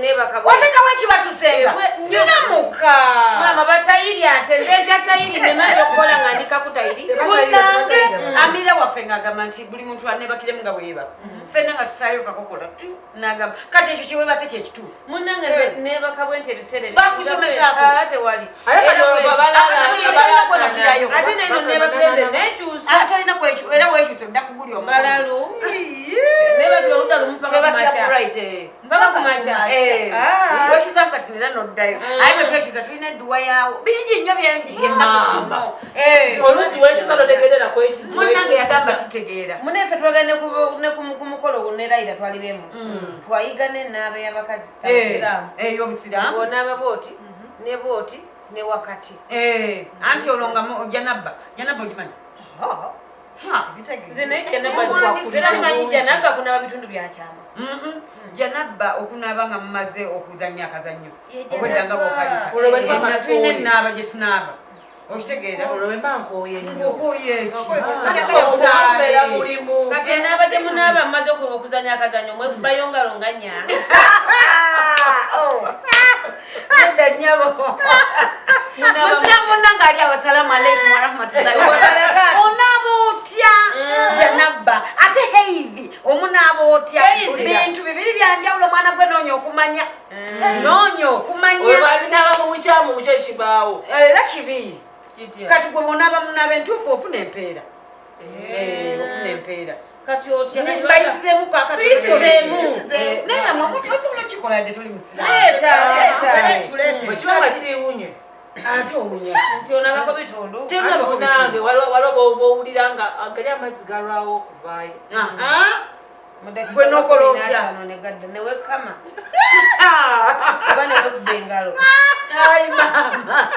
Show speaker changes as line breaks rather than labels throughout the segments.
Neebaka bwe.
Otekawo ekibatusenga. Sinamuka.
Maama, batayiri, ate nze ntya tayiri, nemaze okukola nga ndikaku tayiri.
Munange amira waffe ng'agamba nti buli muntu anebakiremu nga bweyebaka, ffenna nga tusaayo kakokola tu, nagamba kati ekyo kiwebase kyekituufu.
Munnange, nze neebaka bwe nti ebiseera
Bakusomesaako.
ebisinga. Ah, tewali.
Ate
Era
kati
bwe nti.
balala,
Kati
balala,
olina kwebakirayo.
Ate neno neebakira nze nekyusa.
Ate olina era wekyusa odda kuguli omukono.
Balalu, neebakira oludda lumu paka
Twebakira
kumakya.
ku right, eh.
Mpaka kumakya.
Eh,
Ah.
wekyusamu kati nera noddayo, aye bwe twekyusa tulina edduwa yaawo, bingi nnyo byenjiga ennaku zino. Eh,
Oluusi wekyusa totegeerera.
Munnange yagamba tutegeera.
Muneffe twagenda ne ku mukolo ne Layira, twali bemusi, twayiga nenaaba y'abakazi abasiraamu.
Eh, ey'obusiraamu.
Onaaba bwoti ne bwoti ne wakati.
Eh, anti olwo nga janabba, janabba ogimanyi? Ha.
Nze naye
Omuwandiisi
janabba, janabba kunaaba bitundu byakyama.
Janabba okunaaba nga mumaze okuzannya akazannyo,
Ye
obwedda nga
janabba.
bwokayita.
Olwo bwe tuba
Tulina
nkooye.
enaaba gye tunaaba, okitegeera?
Olwo bwe mba nkooye nnyo.
Ng'okooye eki?
Okubeera mulimu.
Kati enaaba gye munaaba mumaze okuzannya akazannyo, mwekubayo ngalo nga nnya.
Nedda nnyabo. Musiraamu munnange ali awo, assalaamu alaikum warahmatullahi.
Wabarakatuh.
Onaaba otya janabba ate heidhi omunaaba otya?
Heidhi.
Bintu bibiri byanjawulo, mwana gwe, noonya okumanya, noonya okumanya.
Olwo babinaaba mu bukyamu, mukyo ekibaawo.
Era kibi. Kati gwe bwonaaba munaaba entuufu ofuna empeera. Eh, ofuna empeera.
Kati otya? Kati
Bayisizeemu kakati.
Tuyisizeemu.
Eh, naye namwe osobola okukikola yadde toli musiraamu.
Leeta, leeta.
Tuleete.
Bwe kiba nga siiwunye.
Ate owunya?
Nti onabako bitundu.
Terulabako.
Nange waliwo bwowulira nga gali amazzi galwawo okuvaayo.
Aha.
Mu dakiika
Gwe n'okola
makumi
otya?
n'ataano ne gadda newekkama oba newekuba engalo.
Ai maama,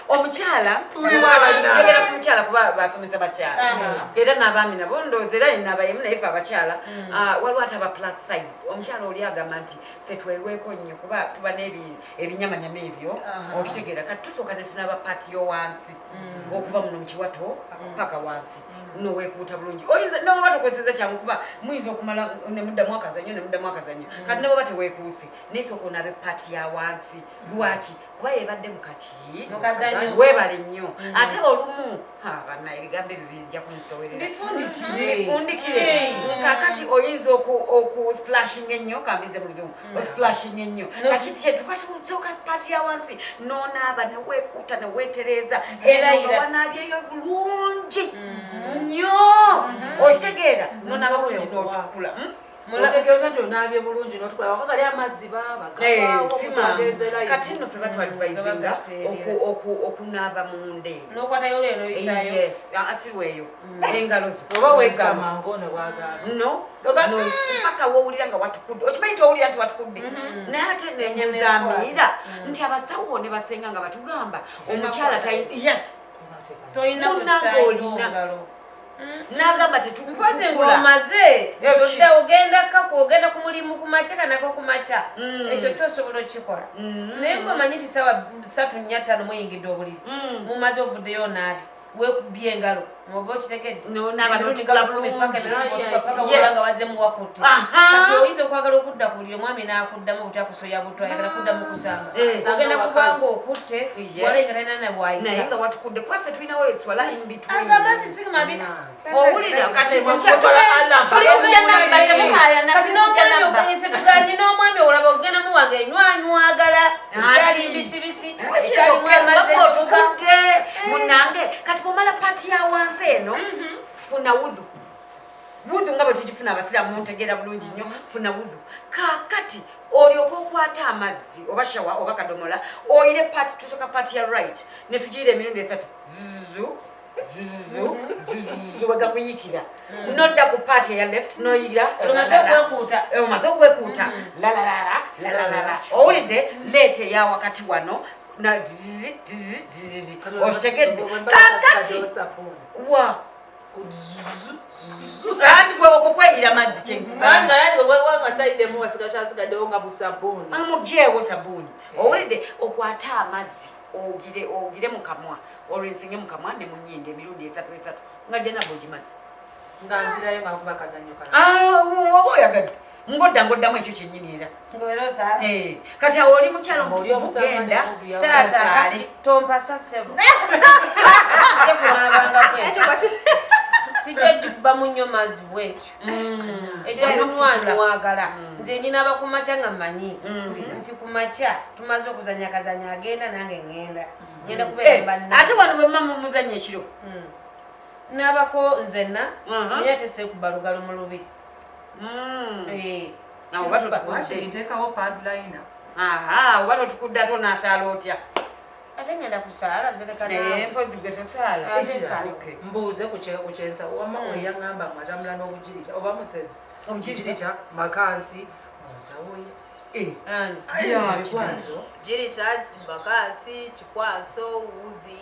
omukyala,
Tuliwo abannange.
njogera ku mukyala kuba basomesa bakyala era n'abaami nabo ndowooza era nabayemu, naye fe abakyala. Ah, waliwo ate aba plus size. Omukyala oli agamba nti ffe tweweeko nnyo kuba tuba n'ebinyamanyama ebyo, okitegeera? Kati tusooka ne tunaba part y'owansi, okuva muno mu kiwato paka wansi, noweekuuta bulungi. Oyinza noba tokozesa kyangu kuba muyinza okumala nemuddamu akazanyo, nemuddamu akazanyo. Kati neboba teweekuuse, naye sooka onaabe part ya wansi. Lwaki? Kuba yebadde mukaki.
Mukazanyo.
Weebale nnyo. Ate olumu banna ebigambo ebyo bijja kunzitowerera.
Bifundikire.
Bifundikire. Kakati oyinza oku splashing ennyo, kambize mu Luzungu, osplashing ennyo. Kati kyetuva tusooka part ya wansi, nonaaba neweekuuta neweetereeza
Era
era nga
ira.
wanaabyeyo bulungi nnyo, okitegeera? Nonaaba bulungi n'otukula.
Otegeera otya nti onaabye bulungi n'otukula waka gali amazzi baaba
Eh,
gavaawo?
si mangu.
Omugenze.
Kati nno ffe batwadvisinga
Gabagaseerera.
okunaaba munda eyo.
N'okwatayo olwo noyisaayo.
Yes, asirweyo engalo zo.
Oba weggama ng'ono bwagamba.
No, no, paka wowulira nga watukudde. Okimanyi nti owulira nti watukudde, naye ate nenyezamiira nti abasawo ne basenga nga batugamba omukyala yes.
Tolina
Munnange
kusaayo
olina.
ngalo.
N'agamba
Mpozi
tetutukula.
ng'omaze
Eh,
todda ogenda kaku, ogenda ku mulimu ku makya, kanako ku makya, ekyo kyosobola okukikola. Naye gweomanyi nti sawa 3, 4, 5 muyingidde obuliri, mumaze, ovuddeyo, onaabi, weekubye engalo, oba okitegedde?
N'onaaba
Emirundi
n'otukula
nga 10 paka
bulungi.
emirundi otuka paka
Yes.
nga wazzemu wakutte.
Aha.
Kati oyinza okwagala okudda ku buliri, omwami n'akuddamu buti akusoya buto, ayagala kuddamu kusamba,
Eh.
ogenda kubanga okutte.
Yes.
Wala nga talina ne bwayita.
Naye nga watukudde, kuba ffe tulinawo eswala in between.
Aga amazzi si mabi.
Owulira kati?
Allah,
Tuli kujja namba, temukayana.
Kati
Tuli kujja
n'omwami
namba.
oganyise tuganye n'omwami, olaba ogenda muwange enywanyagala ekyali mbisibisi, ekyalimu amazzi entuga.
Otukudde munange. Kati bwomala part ya wansi eno, funa wudhu. Wudhu nga bwe tugifuna abasiraamu, muntegeera bulungi nnyo. Funa wudhu. Kakati olyoka okwata amazzi oba shower oba kadomola, oyire part. Tusooka part ya right ne tugiira emirundi esatu, zuzu zuzu zuzu, wegakuyikira. Nodda ku part eya left, noyira.
Omaze okwekuuta.
Eh, omaze okwekuuta, lalalala lalalala, owulidde? Leeta eya wakati wano na okitegedde? Kakati wa ati gwe okukweyira mazzi kyenkugamba.
Wangasaidemu wasigakyasigaddewo nga busabbuuni.
Amugyewo sabuuni, owulidde? Okwate amazzi, ogire ogire mu kamwa, olwensinge mu kamwa ne mu nnyindo emirundi esatu esatu, nga janaba ogimaze.
Nga nzirayo nga nkuba akazannyo kala.
Ah, oba oyagadde. Ngodda ngoddamu ekyo kyennyini era.
Ng'era osaala.
Eh, kati awo oli mukyalo
Oli omusanga
mugenda
ne
Taata,
osaale.
tompasa ssebo. Sijja kunaabanga bwetyo. Sijja gikubamu nnyo mazzi bwetyo. Ekyo
Olina
nwagala. Nze nyinaaba ku makya nga mmanyi nti ku makya tumaze okuzannya akazannyo agenda nange ŋŋenda. Ŋŋenda kubeera
Eh,
mu bannange.
ate wano bwe mma mumuzannya ekiro.
Naabako nzenna
Mhm.
naye ate seekuba lugalo mu lubiri. Eh,
Awo oba totukudde.
Wakiri nteekawo padliner.
Aha, oba totukudde ate onaasaala otya?
Ate ŋŋenda kusaala nze leka
Naye
naawe.
mpozi gwe tosaala.
Ate nsaale.
Okay.
Mbuuze ku kyensawo wamma oyo yaŋŋamba mbu atambula n'obugirita oba musezi.
Obugirita?
Obugirita, makansi mu nsawo ye.
Eh,
Ani?
Ebikwaso.
Girita, bakasi, kikwaso, wuzi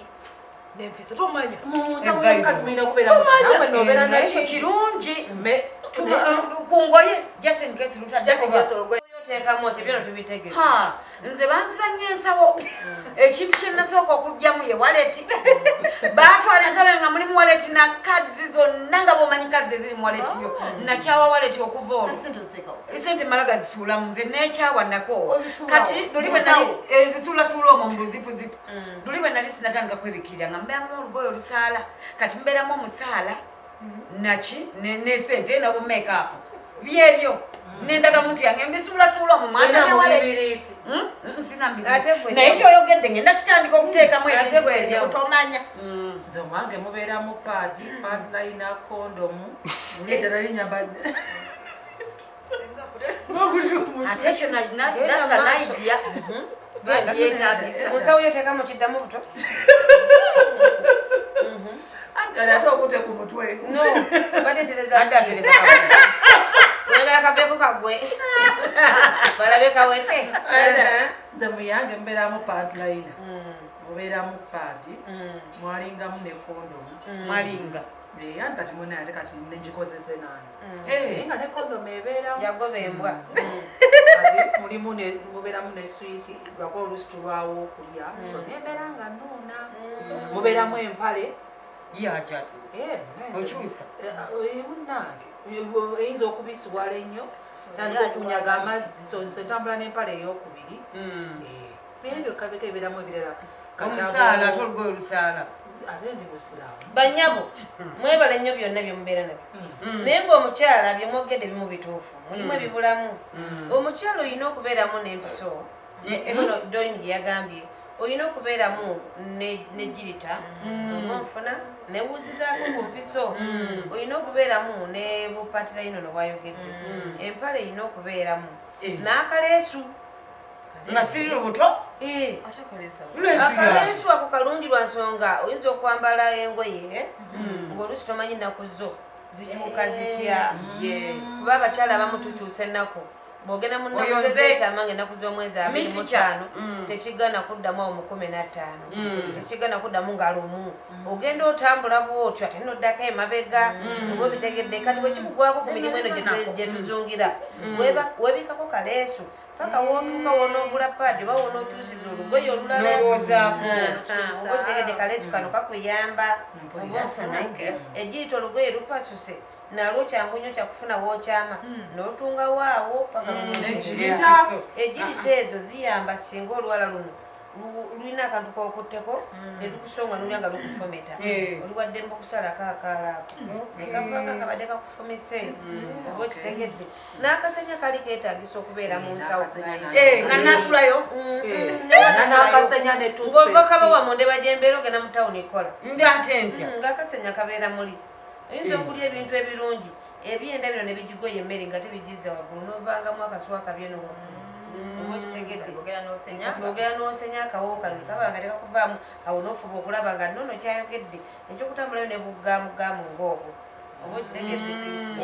n'empiso tomanya.
Mu nsawo y'omukazi mulina kubeeramu ki? Naawe n'obeera
Eh,
naki?
ekyo kirungi.
Me-
Ku ngoye just in case lutaddeko
Just in case olugoye.
Oteekamu otyo byona tubitegere.
Ha, nze banziba nnyo ensawo. Ekintu kye nasooka okuggyamu ye waleti. Baatwala ensawo nga mulimu waleti na kadzi zonna nga bw'omanyi kadzi eziri mu waleti yo. Nakyawa waleti okuva olwo.
Sente oziteekawo.
Esente mala gazisuulamu nze neekyawa nako.
Ozisuulawo?
Kati luli bwe nali
Musawo?
nzisuulasuula omwo mu luzipuzipu. Luli bwe nali sinatandika kwebikirira nga mbeeramu olugoye olusaala. Kati mbeeramu omusaala naki n'esente ne bu make-up. Byebyo. N'endagamuntu yange mbisuulasuula omwo mwanta
Olina
ne
mu
waleti.
bibiriiti.
Ate gwe
Naye
nyawo.
kyoyogedde ngenda kitandika okuteekamu
Ate
ebintu
gwe
ebyo.
nyawo.
Tomanya.
Nze omwange mubeeramu paadi, padliner, kondomu, n'eddala linyamba.
Ate ekyo
Genda
that's an
maaso.
idea. Yeetaagisa.
Mu nsawo yo oteekamu kiddamu buto?
Anti kati ate okute ku mutwe.
No, bateetereza
Adde atereza kabona.
Oyagala kaveeko kagwe. Balabe kaweke.
Nze muyange mubeeramu padliner, mubeeramu paadi, mwalingamu ne kondomu.
Mwalinga.
Eh, anti kati munaye ate kati nengikozese nani.
Eh.
Naye nga ne kondomu ebeeramu.
Yagoba embwa.
Kati mulimu mubeeramu ne swiiti lwakuba oluusi tulwawo okulya so nembeera nga nnuuna. Mubeeramu empale.
Yaaki ate.
Eh, munaye nze-
Okyusa.
Eh, munnange eyinza okubisiwala ennyo tandika okunyaga amazzi so nze ntambula n'empale eyokubiri. Eh, naye byokka bika ebeeramu ebirala. Katabo-
Omusaala ate olugoye olusaala.
Ate ndi musiraamu.
Bannyabo mwebale nnyo byonna bye mubeera nabyo. Naye ng'omukyala bye mwogedde bimu bituufu, mulimu ebibulamu. Omukyala olina okubeeramu n'empiso. Ono Doyin gye yagambye olina okubeeramu ne girita oba nfuna newuzizaako ku mpiso. Olina okubeeramu ne bupatirayino no bwayogedde. Empale erina okubeeramu
Eh.
n'akaleesu.
Nga siri lubuto.
Eh.
Ate koleesa.
Akaleesu ako kalungi lwa nsonga oyinza okwambala engoye ng'oluusi tomanyi nnaku zo zikyuka zitya.
Ye.
Kuba abakyala abamu tukyusa ennaku bw'ogenda mu nnaku
Oyo
ze
nze-
zeekyama nga ennaku z'omwezi abiri mu
Me teacher.
ttaano tekigana kuddamu awo mu 15, tekigana kuddamu nga lumu. Ogenda otambula bw'otyo ate noddako emabega oba obitegedde. Kati bwe kikugwako ku mirimu eno gye tuzungira weebikako kaleesu paka wootuuka woonoogula paadi oba wonookyusiza olugoye olulala.
N'olowoozaako.
Aha, oba okitegedde kaleesu kano kakuyamba oba ofuna egiyita olugoye lupasuse nalwo kyangu nnyo kyakufuna wookyama n'otungawo awo paka
Negirita.
Egirita ezo ziyamba singa oluwala luno lulina akantu kokutteko ne lukusonga nolya nga lukufumita.
Eh.
Oli waddembe okusalako akaala ako nekavaako akabadde kakufumise oba okitegedde. N'akasenya kali keetagisa okubeera mu nsawo.
N'akasenya
Eh, nga naasulayo.
N'akasenya ne
Ng'ova
toothpaste.
kaba wamunda bajembeera ogenda mu tawuni kola.
Ndi ate ntya.
Ng'akasenya kabeera muli oyinza okulya ebintu ebirungi ebyenda bino ne bigigoya emmere nga tebigizza waggulu n'ovangamu akasuwa kabyeno waggulu oba okitegedde.
Bwogera n'osenya.
Kati bwogera n'osenya akawo kano kaba nga tekakuvaamu awo n'ofuba okulaba nga nnono kyayogedde ekyokutambulayo ne buggaamuggaamu ng'obwo oba okitegedde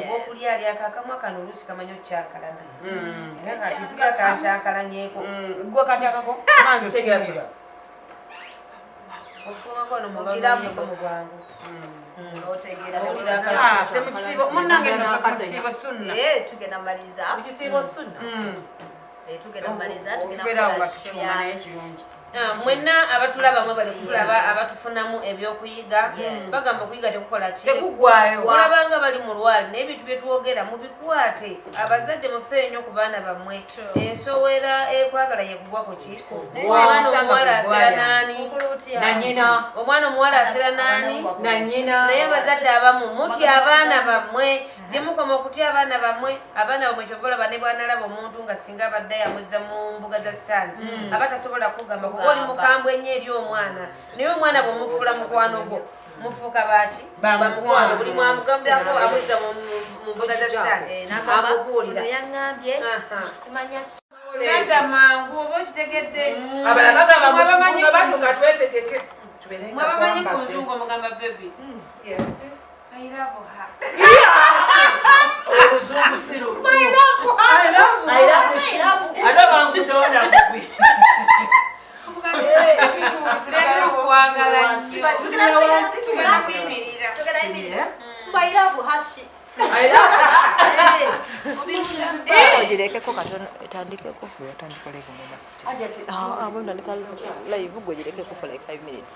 oba okulyalyako akamwa kano oluusi kamanyi okukyankalana era kati tulya kankyankalanyeeko.
Gwe kati akako. Manzi otegeera.
Ofumako wano mu ngalo
Ogiramu.
n'onyeko mu bwangu.
Otegeera.
Owulira
Ah, ffe mu kisiibo munnange nno ffe mu kisiibo sunna.
Eh, tugenda maliriza.
Mu kisiibo sunna.
Eh, tugenda maliriza tugenda
Tubeerawo
kukola
nga
show
tukyuma
ya
naye kirungi.
Mwenna abatulaba mwe bali kutulaba abatufunamu ebyokuyiga bagamba okuyiga tekukola ki
Tekuggwayo.
Olabanga bali mu lwali n'ebintu bye twogera mubikwate. Abazadde mufeeyo nnyo ku baana bammwe. Ensowera ekwagala yekugwa ku ki? Omwana omuwala asera naani?
Nanyina.
Omwana omuwala asera naani?
Nanyina.
Naye abazadde abamu mutya abaana bammwe. Gye mukoma okutya abaana bammwe, abaana bammwe kyova olaba ne bw'anaalaba omuntu nga singa abadde yamuzza mu mbuga za sitaani aba tasobola kugamba kuba oli mukambwe ennyo eri omwana. Naye omwana bw'omufuula mukwano gwo mufuuka baaki? Bamukwano. Buli mwamugambako amuzza mu mbuga za sitaani akubuulira.
Yaŋŋambye simanya.
Naga mangu oba okitegedde.
Abalala bagamba batuuka twetegeke.
Mwe abamanyi ku nzungu omugamba baby.
Yes.
I love her.
Oluzungu si lulungi. I love her.
I love her.
Ate bankudonda kugwi.
Leero okwagala nnyo. Tugenda kuyimirira.
Tugenda yimirira. I love her she.
I love her.
Ogirekeko katono etandikeko. Tandika live gwe girekeko for like 5 minutes.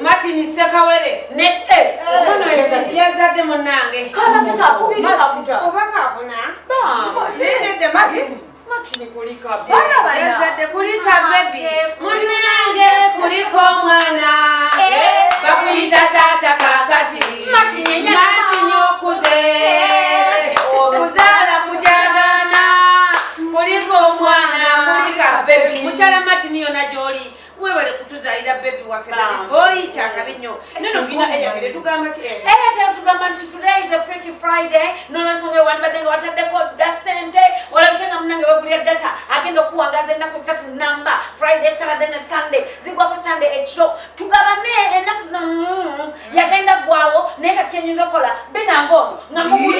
Martin Sekawere yazadde munnange oba kakuna yazadde kulika bebi munnange kuliko omwana bakuyita taata kakati Martin okuze okuzaala kujagana kuliko omwana kulika bebi. Mukyala Martin yona gy'oli, webale kutuzaalira baby waffe, baby boy, kyakabi nnyo. Neno tulina Airtel, tugamba ki Airtel?
Airtel tugamba nti today is a Freaky Friday. Nolwensonga wandibadde nga wataddeko dda ssente, olabike nga munange wegulira data agenda okuwangaza ennaku 3 namba, Friday, Saturday ne Sunday. Zigwako Sunday ekiro, tugabane ennaku zino. Yagenda ggwawo, naye kati kyenyinza okukola binanga ono nga mugulira.